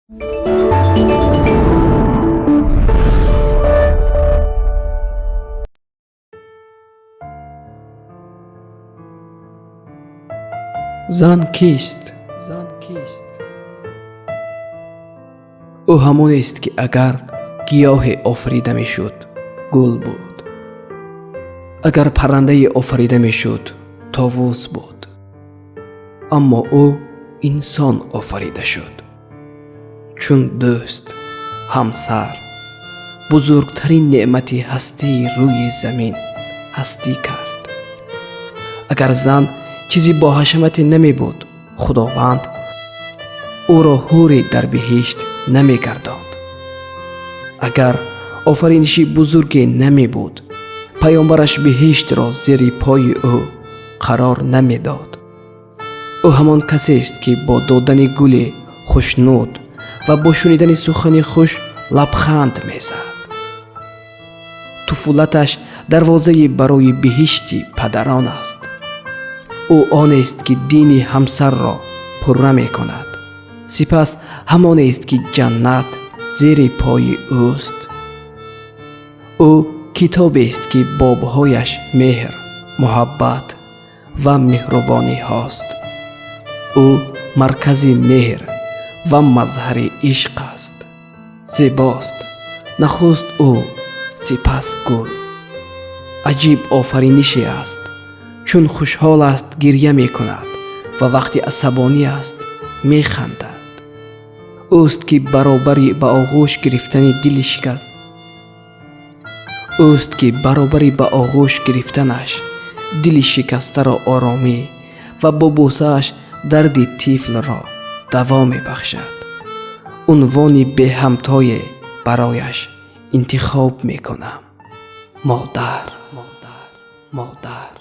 Зан кист? Зан кист? Ӯ ҳамонест, ки агар гиёҳе офарида мешуд, гул буд, агар паррандае офарида мешуд, товус буд, аммо ӯ инсон офарида шуд, чун дӯст, ҳамсар, бузургтарин неъмати ҳастии рӯи замин ҳастӣ кард. Агар зан чизи бо ҳашамате намебуд, Худованд ӯро ҳуре дар биҳишт намегардонд. Агар офариниши бузурге намебуд, паёмбараш биҳиштро зери пои ӯ қарор намедод. Ӯ ҳамон касест, ки бо додани гуле хушнуд ва бо шунидани сухани хуш лабханд мезад. Туфулаташ дарвозаи барои биҳишти падарон аст. Ӯ онест, ки дини ҳамсарро пурра мекунад, сипас ҳамонест, ки ҷаннат зери пои ӯст. Ӯ китобест, ки бобҳояш меҳр, муҳаббат ва меҳрубониҳост. Ӯ маркази меҳр ва мазҳари ишқ аст. Зебост нахуст ӯ, сипас гул. Аҷиб офаринише аст. Чун хушҳол аст, гирья мекунад ва вақти асабонӣ аст, механдад. Ӯст, ки баробари ба оғӯш гирифтани дили шикар ӯст, ки баробари ба оғӯш гирифтанаш дили шикастаро оромӣ ва бо бӯсааш дарди тифлро даво мебахшад. Унвони беҳамтое барояш интихоб мекунам: модар, модар, модар.